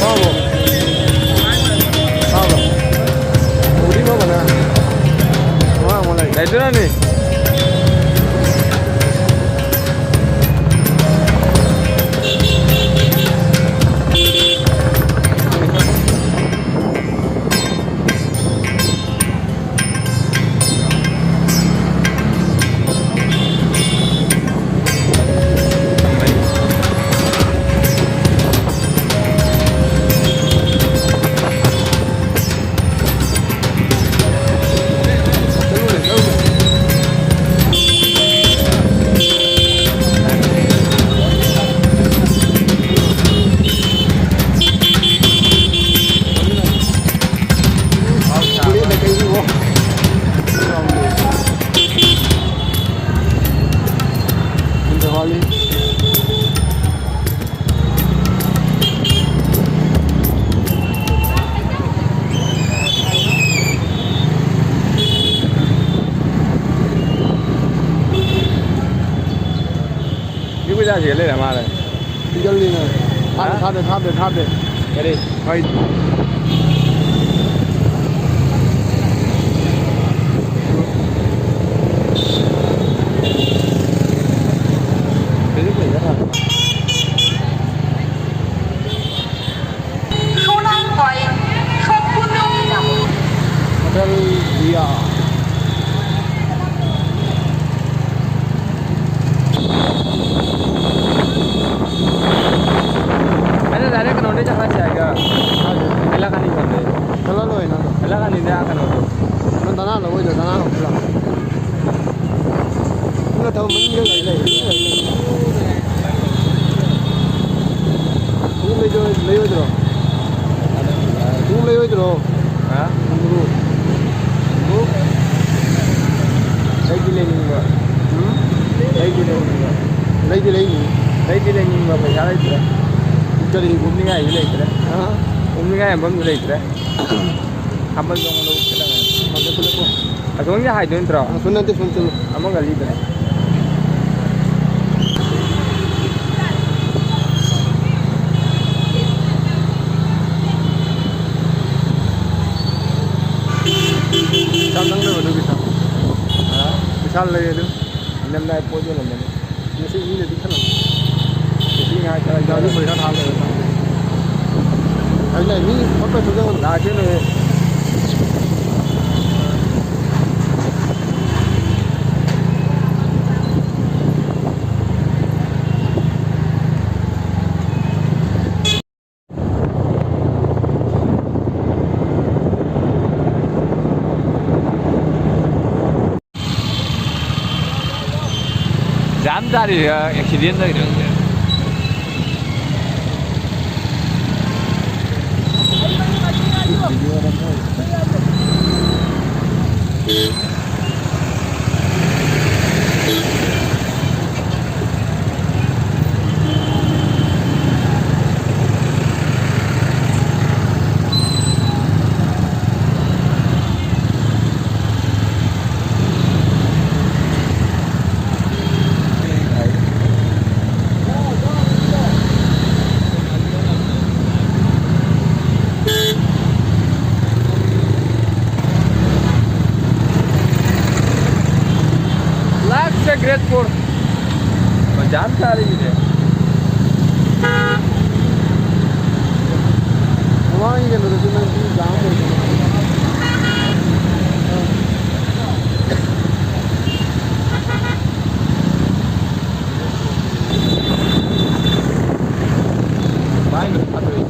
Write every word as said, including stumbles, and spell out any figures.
ꯇꯥꯕ꯭ꯔꯣ? ꯇꯥꯕ꯭ꯔꯣ? ꯎꯗꯤ ꯐꯕꯅ ꯋꯥ ꯑꯃ ꯂꯩ꯫ ꯂꯩꯗꯣꯏꯔꯅꯤ꯫ ꯁꯤ ꯀꯣꯏꯆꯥ ꯆꯦꯜ ꯂꯩꯔ ꯃꯥꯜꯂꯦ꯫ ꯆꯦꯜꯂꯤꯅꯦ꯫ ꯊꯥꯗꯦ, ꯍꯥ? ꯊꯥꯗꯦ, ꯊꯥꯗꯦ, ꯊꯥꯗꯦ꯫ ꯀꯔꯤ? ꯍꯣꯏ꯫ ꯀꯩꯁꯨ ꯀꯩꯗ ꯊꯥꯗꯦ꯫ সোনার কয়েন সম্পূর্ণ বিনামূল্যে। Hotel Dia. Acha, direct Kanode jaga se aega. हाँ जी। इलाका नहीं करते। चला लो है ना तो। इलाका नहीं दे, आका नो तो। ना दाना लो, वो जो दाना लो, चला। ना तो मन ये ले, ले, ले, ले। ꯂꯩꯔꯣꯏꯗ꯭ꯔꯣ? ꯈꯣꯡꯎꯞ ꯂꯩꯔꯣꯏꯗ꯭ꯔꯣ? ꯍꯥ? ꯈꯣꯡꯎꯞ꯫ ꯈꯣꯡꯎꯞ? ꯂꯩꯗꯤ ꯂꯩꯅꯤꯡꯕ꯫ ꯎꯝ? ꯂꯩꯗꯤ ꯂꯩꯅꯤꯡꯕ꯫ ꯂꯩꯗꯤ ꯂꯩꯅꯤ꯫ ꯂꯩꯗꯤ ꯂꯩꯅꯤꯡꯕ, ꯄꯩꯁꯥ ꯂꯩꯇ꯭ꯔꯦ꯫ ꯀꯔꯤ? ꯎꯞꯅꯤꯡꯉꯥꯏꯁꯨ ꯂꯩꯇ꯭ꯔꯦ꯫ ꯍꯥ? ꯎꯞꯅꯤꯡꯉꯥꯏ ꯑꯃꯐꯝꯁꯨ ꯂꯩꯇ꯭ꯔꯦ꯫ ꯊꯥꯕꯜ ꯆꯣꯡꯕꯗ ꯎꯞꯀꯗꯕꯅꯤ꯫ ꯐꯖ ꯈꯠꯂꯛꯄ꯫ ꯑꯁꯣꯝꯒꯤ ꯍꯥꯏꯗꯣꯏ ꯅꯠꯇ꯭ꯔꯣ? ꯑꯁꯣꯝ ꯅꯠꯇꯦ, ꯁꯣꯝ ꯆꯠꯂꯨ꯫ ꯑꯃ ꯒꯂꯤꯗꯅꯦ꯫ ꯄꯩꯁꯥ ꯆꯪꯗꯕ ꯑꯗꯨꯒꯤ ꯄꯩꯁꯥ꯫ ꯍꯥ? ꯄꯩꯁꯥ ꯂꯩ ꯑꯗꯨ꯫ ꯏꯅꯝꯗꯥꯏ ꯄꯣꯠ ꯌꯣꯜꯂꯝꯕꯅꯤ꯫ ꯉꯁꯤ ꯃꯤꯅꯗꯤ ꯈꯜꯂꯝꯃꯤ꯫ ꯅꯨꯄꯤ ꯉꯥꯏ ꯈꯔ ꯒꯥꯔꯤ ꯄꯩꯁꯥ ꯊꯥꯕ ꯂꯩꯔ ꯈꯪꯗꯦ꯫ ꯑꯗꯨꯅ ꯃꯤ ꯐꯠ ꯐꯠ ꯊꯧꯖꯤꯟꯒꯅꯨ꯫ ꯂꯥꯛꯀꯦꯅꯦ꯫ ꯖꯥꯝ ꯇꯥꯔꯤꯔ ꯑꯦꯛꯁꯤꯗꯦꯟ ꯇꯧꯔꯤꯔ ꯈꯪꯗꯦ꯫ Last से ग्रेट फोर। ꯖꯥꯝ ꯇꯥꯔꯤꯁꯦ꯫ ꯃꯃꯥꯡꯒꯤ ꯀꯩꯅꯣꯗꯁꯨ ꯅꯪ ꯁꯤ ꯖꯥꯝ ꯑꯣꯏꯗꯅ꯫ ꯚꯥꯏ, ꯅꯪ ꯊꯥꯗꯣꯛꯏ꯫